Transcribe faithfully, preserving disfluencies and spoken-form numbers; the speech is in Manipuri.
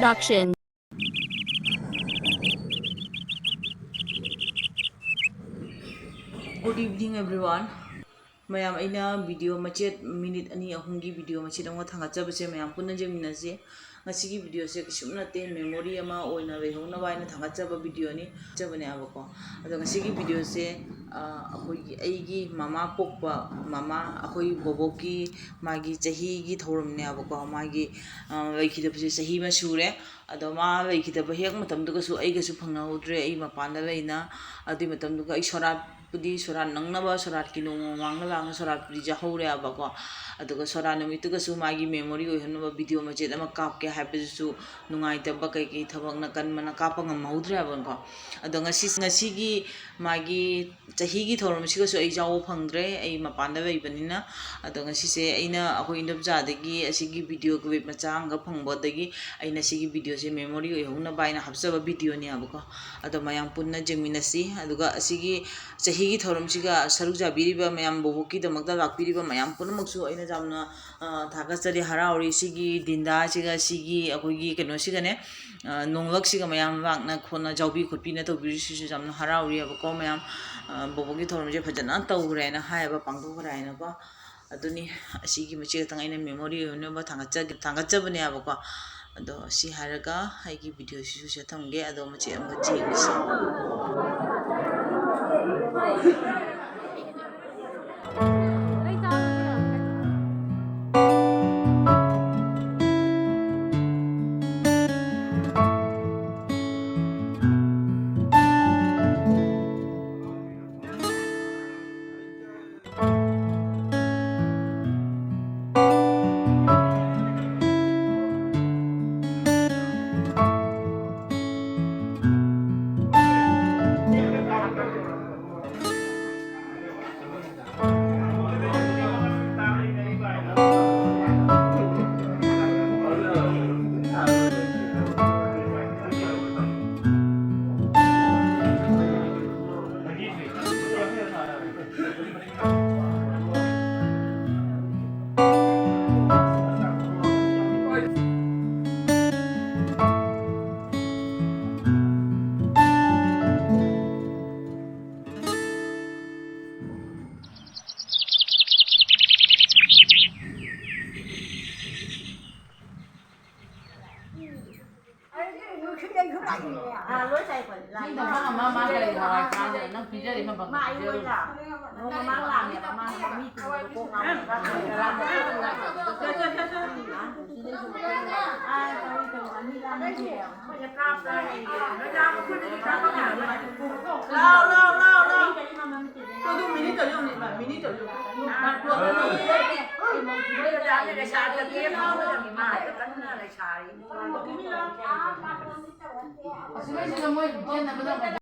Action. Good evening, everyone. ꯃꯌꯥꯝ, ꯑꯩꯅ video ꯃꯆꯦꯠ, ꯃꯤꯅꯤꯠ ꯑꯅꯤ ꯑꯍꯨꯝꯒꯤ video ꯃꯆꯦꯠ ꯑꯃ ꯊꯥꯡꯒꯠꯆꯕꯁꯦ ꯃꯌꯥꯝ ꯄꯨꯟꯅ ꯌꯦꯡꯃꯤꯟꯅꯁꯤ꯫ ꯉꯁꯤꯒꯤ videoꯁꯦ ꯀꯩꯁꯨꯝ ꯅꯠꯇꯦ, memory ꯑꯃ ꯑꯣꯏꯅ ꯂꯩꯍꯧꯅꯕ ꯍꯥꯏꯅ ꯊꯥꯡꯒꯠꯆꯕ videoꯅꯤ, ꯊꯥꯡꯒꯠꯆꯕꯅꯦꯕꯀꯣ꯫ ꯑꯗꯣ ꯉꯁꯤꯒꯤ videoꯁꯦ, ꯑ, ꯑꯩꯈꯣꯏꯒꯤ, ꯑꯩꯒꯤ ꯃꯃꯥ ꯄꯣꯛꯄ, ꯃꯃꯥ, ꯑꯩꯈꯣꯏ ꯕꯣꯕꯣꯛꯀꯤ ꯃꯥꯒꯤ ꯆꯍꯤꯒꯤ ꯊꯧꯔꯝꯅꯦꯕꯀꯣ꯫ ꯃꯥꯒꯤ, ꯑ, ꯂꯩꯈꯤꯗꯕꯁꯦ ꯆꯍꯤ ꯑꯃ ꯁꯨꯔꯦ꯫ ꯑꯗꯣ ꯃꯥ ꯂꯩꯈꯤꯗꯕ ꯍꯦꯛ ꯃꯇꯝꯗꯨꯒꯁꯨ ꯑꯩꯒꯁꯨ ꯐꯪꯅꯍꯧꯗ꯭ꯔꯦ, ꯑꯩ ꯃꯄꯥꯟꯗ ꯂꯩꯅ꯫ ꯑꯗꯨꯏ ꯃꯇꯝꯗꯨꯒ ꯑꯩ ꯁꯣꯔꯥꯠꯄꯨꯗꯤ, ꯁꯣꯔꯥꯠ ꯅꯪꯅꯕ ꯁꯣꯔꯥꯠꯀꯤ ꯅꯣꯡꯃ ꯃꯃꯥꯡꯗ ꯂꯥꯛꯅ ꯁꯣꯔꯥꯠꯄꯨꯗꯤ ꯆꯥꯍꯧꯔꯦꯕꯀꯣ꯫ ꯑꯗꯨꯒ ꯁꯣꯔꯥꯠ ꯅꯨꯃꯤꯠꯇꯨꯒꯁꯨ ꯃꯥꯒꯤ memory ꯑꯣꯏꯍꯟꯅꯕ video ꯃꯆꯦꯠ ꯑꯃ ꯀꯥꯞꯀꯦ ꯍꯥꯏꯕꯗꯨꯁꯨ ꯅꯨꯡꯉꯥꯏꯇꯕ, ꯀꯩꯀꯩ ꯊꯕꯛꯅ ꯀꯟꯕꯅ ꯀꯥꯞꯄ ꯉꯝꯍꯧꯗ꯭ꯔꯦꯕꯀꯣ꯫ ꯑꯗꯣ ꯉꯁꯤ, ꯉꯁꯤꯒꯤ ꯃꯥꯒꯤ ꯆꯍꯤꯒꯤ ꯊꯧꯔꯝꯁꯤꯒꯁꯨ ꯑꯩ ꯌꯥꯎꯕ ꯐꯪꯗ꯭ꯔꯦ, ꯑꯩ ꯃꯄꯥꯟꯗ ꯂꯩꯕꯅꯤꯅ꯫ ꯑꯗꯣ ꯉꯁꯤꯁꯦ ꯑꯩꯅ ꯑꯩꯈꯣꯏ ꯏꯟꯗꯣꯝꯆꯥꯗꯒꯤ ꯑꯁꯤꯒꯤ video clip ꯃꯆꯥ ꯑꯃꯒ ꯐꯪꯕꯗꯒꯤ ꯑꯩꯅ ꯁꯤꯒꯤ videoꯁꯦ memory ꯑꯣꯏꯍꯧꯅꯕ ꯍꯥꯏꯅ ꯍꯥꯞꯆꯕ videoꯅꯦꯕꯀꯣ꯫ ꯑꯗꯣ ꯃꯌꯥꯝ ꯄꯨꯟꯅ ꯌꯦꯡꯃꯤꯟꯅꯁꯤ꯫ ꯑꯗꯨꯒ ꯑꯁꯤꯒꯤ ꯆꯍꯤꯒꯤ ꯊꯧꯔꯝꯁꯤꯒ ꯁꯔꯨꯛ ꯌꯥꯕꯤꯔꯤꯕ ꯃꯌꯥꯝ, ꯕꯣꯕꯣꯛꯀꯤꯗꯃꯛꯇ ꯂꯥꯛꯄꯤꯔꯤꯕ ꯃꯌꯥꯝ ꯄꯨꯝꯅꯃꯛꯁꯨ ꯑꯩꯅ ꯌꯥꯝꯅ, ꯑ, ꯊꯥꯒꯠꯆꯔꯤ, ꯍꯔꯥꯎꯔꯤ꯫ ꯁꯤꯒꯤ ꯗꯤꯟꯗꯥꯁꯤꯒ ꯁꯤꯒꯤ ꯑꯩꯈꯣꯏꯒꯤ ꯀꯩꯅꯣꯁꯤꯒꯅꯦ, ꯑ, ꯅꯣꯡꯂꯛꯁꯤꯒ ꯃꯌꯥꯝ ꯂꯥꯛꯅ ꯈꯣꯠꯅ ꯌꯥꯎꯕꯤ ꯈꯣꯠꯄꯤꯅ ꯇꯧꯕꯤꯔꯤꯁꯤꯁꯨ ꯌꯥꯝꯅ ꯍꯔꯥꯎꯔꯤꯑꯕꯀꯣ ꯃꯌꯥꯝ꯫ ꯑ, ꯕꯣꯕꯣꯛꯀꯤ ꯊꯧꯔꯝꯁꯦ ꯐꯖꯅ ꯇꯧꯈ꯭ꯔꯦꯅ ꯍꯥꯏꯌꯦꯕ, ꯄꯥꯡꯊꯣꯛꯈ꯭ꯔꯦ ꯍꯥꯏꯅꯀꯣ꯫ ꯑꯗꯨꯅꯤ, ꯑꯁꯤꯒꯤ ꯃꯆꯦ ꯈꯛꯇꯪ ꯑꯩꯅ memory ꯑꯣꯏꯅꯕ ꯊꯥꯡꯒꯠꯆꯒꯦ, ꯊꯥꯡꯒꯠꯆꯕꯅꯦꯕꯀꯣ꯫ ꯑꯗꯣ ꯁꯤ ꯍꯥꯏꯔꯒ ꯑꯩꯒꯤ videoꯁꯤꯁꯨ ꯁꯤꯗ ꯊꯝꯒꯦ꯫ ꯑꯗꯣ ꯃꯆꯦ ꯑꯃꯒ ꯌꯦꯡꯉꯁꯤ꯫ ꯑꯥ, ꯂꯣꯏ ꯆꯥꯏ ꯑꯩꯈꯣꯏ꯫ ꯅꯪ ꯇꯧꯕ ꯉꯝꯃ ꯃꯥ ꯀꯔꯤ ꯍꯋꯥꯏ ꯆꯥꯗꯣꯏꯅꯣ? ꯅꯪ ꯄꯤꯖꯔꯤ ꯃꯐꯝ ꯃꯥ ꯑꯩ ꯂꯣꯏ ꯂꯥꯛ꯫ ꯅꯣꯡꯃ ꯃꯥ ꯂꯥꯛꯑꯦꯕ, ꯃꯥ ꯃꯤ ꯇꯨꯝꯕꯗꯣ ꯀꯣꯛ ꯉꯥꯎꯔꯦ꯫ ꯂꯥꯎ, ꯂꯥꯎ, ꯂꯥꯎ, ꯂꯥꯎ꯫ ꯑꯗꯨ ꯃꯤꯅꯤꯠ ꯇꯧꯔꯤ ꯌꯦꯡꯉꯨꯅꯦ, ꯏꯃꯥ, ꯃꯤꯅꯤꯠ ꯇꯧꯔꯤ ꯌꯦꯡꯉꯨꯅꯦ꯫ ꯂꯩꯁꯥꯕꯤ ꯀꯟꯅ ꯂꯩꯁꯥꯔꯤ꯫ ꯑꯁꯤꯒꯩꯁꯤꯅ ꯃꯣꯏ ꯆꯦꯟꯅꯕꯗ